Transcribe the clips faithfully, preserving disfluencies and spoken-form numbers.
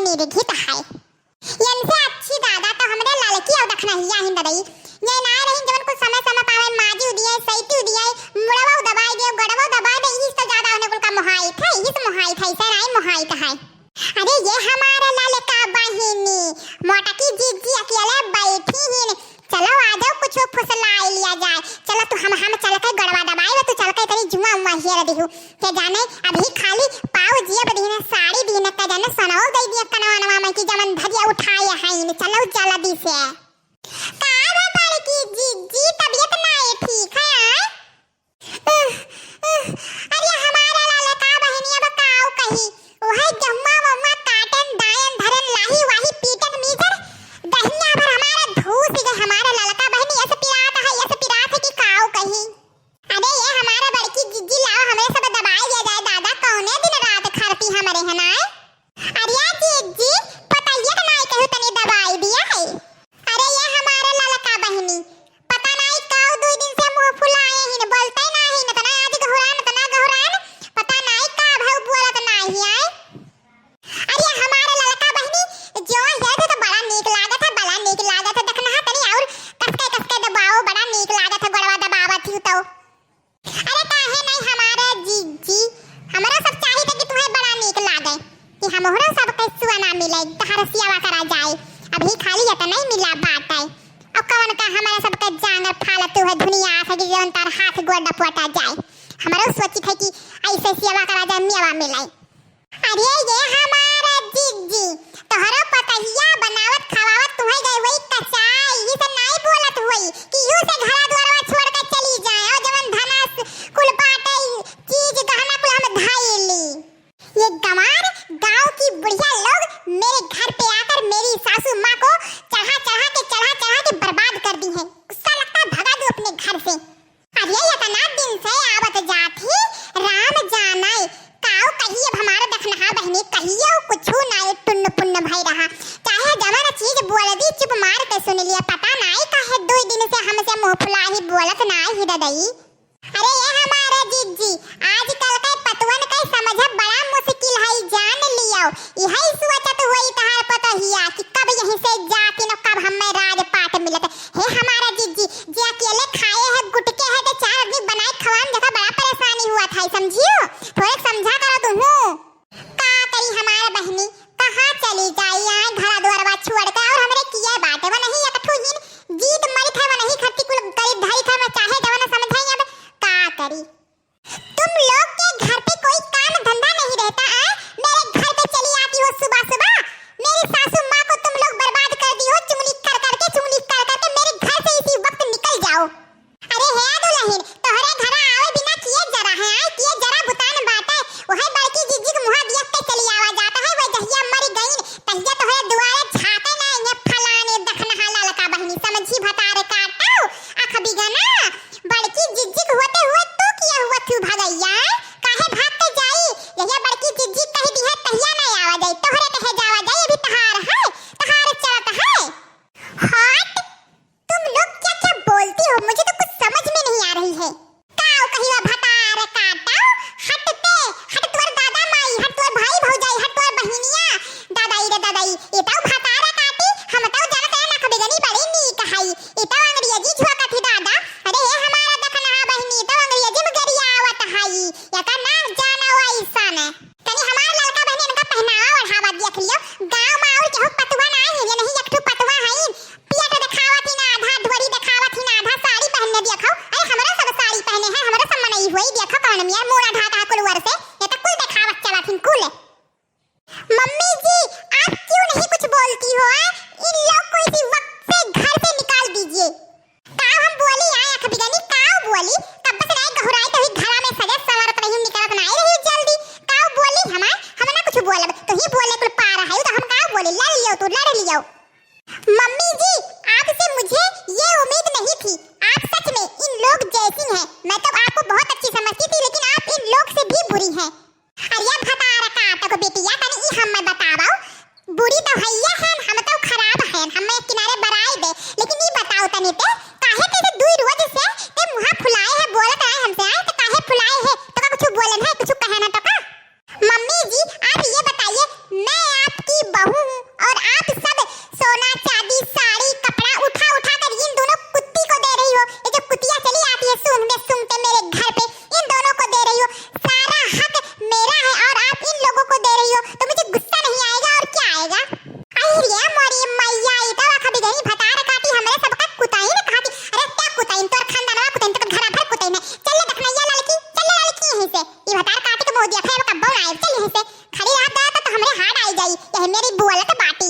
निर्घित है। इनसे अच्छी दादा तो हमरे ललकी अउ दखनहिया ही ददई। ये ना रही जवन कुछ समय समय पावे माजी उदियाई, सैती उदियाई, मुड़वा दबाई दे, गड़वा दबाई दे, इस तो ज्यादा होने कुल का मोहाइत है, इस मोहाइत है, इसे नाई मोहाइत है। अरे ये हमारा ललका बहिनी, मोटकी जिज्जी अकेले बैठी ही। चलो आ जाओ, कुछ फुसलाई लिया जाए। चलो तू हम, हम चल के गड़वा दबाई, तू चल के तेरी जुआ उआ हेर दिहू। के जाने अभी खाली पाव जिया बदीने साड़ी दीने का जाने सनौ दे दिया कनवा नवा में कि जमन धरिया उठाए हैं। चलो जल्दी से। का रे बड़की जिज्जी, तबियत नाई ठीक है, आय? उह, उह, अरे हमारा ललका बहिनी अब काऊ कही, उहे जम्मा मम्मा काटन दायन धरन लाही वाही पीटन मीजर, दहिया भर हमारा धूस गए हमारा ललका बहिनी, यस पिरात है, यस पिरात है कि काऊ कही। अरे ये हमारा बड़की जिज्जी लाओ, हमरे सब दबाई दिया जाए दादा, कौने दिन रात खरती हमरे है ना? अरे जिज्जी, पतैया के नाई कहू तनी दबाई दिया है। अरे ये हमारे ललका बहिनी, पता नाई काऊ दुई दिन से मुंह फुलाए हिन, बोलते ना हिन, तना आज घहुरान, तना घहुरान, पता नाई का भऊ बोलत नाही आए। अरे हमारे ललका बहिनी, जो है तो बड़ा नीक लागत है, बड़ा नीक लागत है, देखना है तनी और कसके कसके दबाओ, बड़ा नीक लागत है, गोड़वा दबावत ही तो। अरे काहे नहीं हमारे जिज्जी, हमरा सब चाहित कि तुहे बड़ा नीक लागे कि हमहरो सब के सुअना मिले, तहर सियावा करा जाए। अभी खाली इतना ही मिला बात है। अब कौन का हमारे सब के जांगर फालतू है दुनिया से कि जौन तार हाथ गोड़ डपोटा जाए। हमरो सोचित है कि ऐसे सियावा करा जाए, मियावा मिले। अरे ये हमारा जिज्जी, तोहरो पतहिया बनावत खवावत तुहे गए वही कचाई, यही से नाई बोलत हुई कि यू से घरा द्वारवा छोड़ के चली जाए और जवन धना स-, कुल बाटे चीज गहना कुल हम धाई ली। ये गंवार गांव की बुढ़िया लोग मेरे घर पे आकर मेरी सासू माँ को चढ़ा चढ़ा के, चढ़ा चढ़ा के बर्बाद कर दी है। गुस्सा लगता है, भगा दूँ अपने घर से। अरे इतना दिन से आवत जात ही, राम जाने काऊ कही अब हमारा दखनहा बहिनी, कहियो कुछु नाई टुन्न पुन्न भई रहा। चाहे जवन चीज बोल दी, चुप मार के सुन लिया। पता नाई काहे दुई दिन से हमसे मुंह फुला ही बोलत नाई ही ददई। अरे ये हमारे जिज्जी, आजकल के पतवन के समझ बड़ा मुश्किल है, जान लियो। यही सोचत हुई तहार पतोहिया कि कब यहीं से जाती न कब हमें राजपाट मिलत। हे हमारा जिज्जी, जे अकेले खाए है, गुटके है, तो चार आदमी बनाए खवान, देखा बड़ा परेशानी हुआ था, समझियो? थोड़े समझा करो तुहू। का करी हमार बहिनी, कहाँ चली जाई, आए घरा दुआरवा छोड़ के, और हमरे किए बाटे, वो नहीं एक ठो हिन जीत मरित है, वो नहीं खत्ती कुल करी धरित है, मैं चाहे जवन समझाई, अब का करी। तुम लोग के घर पे कोई काम धंधा नहीं रहता है? मेरे घर पे चली आती हो सुबह सुबह। मेरी सासू माँ को तुम लोग बर्बाद कर दी हो, चुगली कर करके, चुगली कर करके। मेरे घर से इसी वक्त निकल जाओ। अरे हे दुलहिन, तोहरे घरा आवे बिना किए जरा है, आए किए जरा बुतान बाटे। वही बड़की जिज्जी के मुँहा दिया के चली आवा जाता है, वह जहिया मर गई, तहिया तोहरे दुआरे झाँके ना, ये फलाने दखनहा ललका बहिनी, समझी भतारे काटो, अख बिगना। बड़की जिज्जी के होते हुए तू किया हुआ तू भगैया, काहे भाग के जाई? यहिया बड़की जिज्जी कह दी है, तहिया नहीं आवा जाई, तोहरे कहे जावा जाई, अभी तहार है, तहार चलत है। हट, तुम लोग क्या क्या बोलती हो, मुझे तो कुछ समझ में नहीं आ रही है। काऊ कहियो भतार काटो, हटते, हट तोर दादा माई, हट तोर भाई भौजाई, हट तोर बहिनिया, दादाई रे दादाई, ई तौ भतार काटी, हम तौ जानत है नख बिगनी बड़ी नीक हई, ई तौ अंग्रेजी झोंकत ही दादा। अरे हे हमारा दखनहा बहिनी, ई तौ अंग्रेजी में गरियावत हई, एकर ना जानो ऐसन। तनी हमार ललका बहिनी इनका पहनावा ओढ़ावा देख लियो, गाँव में और केहू पतुआ ना है, ये नहीं एक ठो पतुआ हईन, पेट देखावत ही ना आधा, ढोरी देखावत ही ना आधा, साड़ी पहनने देखो। अरे हमरो सब साड़ी पहने हैं, हमरो सब मनई हुई, देखो कौन मियाँ मूड़ा ढाका है कुलवर से, ये तो कुल देखावत चलत हिन कुल। मम्मी जी, आप क्यों नहीं कुछ बोलती हो, आ? इन लोग को इसी वक्त से घर से निकाल दीजिए। काव हम बोली, आए अख बिगनी, काव बोली? कब से रहे गहुराई तो ही घरा में सजे संवरत रही, निकलत ना आई रही जल्दी। काव बोली हमार, हम ना कुछ बोलब, तो ही बोले कुल पा रहा है, तो हम काव बोली, लड़ लियो तू, लड़ लियो। मम्मी जी, आपसे मुझे ये उम्मीद नहीं थी। आप सच में इन लोग जैसी हैं। मैं तो आपको बहुत अच्छी समझती थी, लेकिन आप इन लोग से भी बुरी हैं। अरे भतार काटक बिटिया, तनी ई हम्मे बतावो, बुरी तो हइये हैं, हम तो खराब हैं, हम्मे एक किनारे बराई दे, लेकिन ई बताओ तनी ते, काहे ते दुई रोज से ते मुँहा फुलाए है, बोलत आए हमसे, आए तो काहे फुलाए है, तो का कुछ बोलन है, कुछ कहना तो का? मम्मी जी, आप ये बताइए, मैं आपकी बहू यह मेरी बोलत बाटी।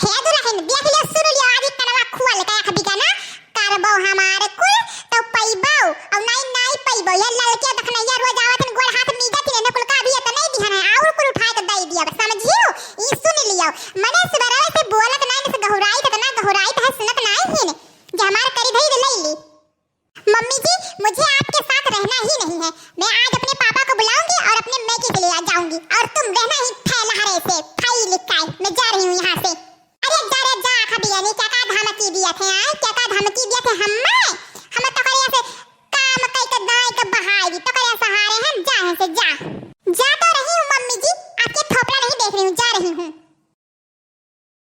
हे दुलहिन, देख लियो, सुन लियो, आज ई कनवा खोल के आँख बिगना करबो हमार कुल, तो पइबो, अउ नाहीं, नाहीं पइबो। ये ललके दखनैया रोज आवत हन, गोड़ हाथ मीजत हन, इन्हें कुल का अभी इतना ही दिहन है, अउर कुल उठाए के दे दिया, समझियो? ई सुन लियो, मने सुबह से बोलत नाहीं, से गहुराइत, इतना गहुराइत है, सुनत नाहीं हिन, जे हमार करी धरी ले ली। मम्मी जी, मुझे आपके साथ रहना ही नहीं है। मैं आज अपने पापा को बुलाऊंगी और अपने मैके के लिए आ जाऊंगी और तुम रहना ही फैलहरे से। फाई लिखाई, मैं जा रही हूँ यहाँ से।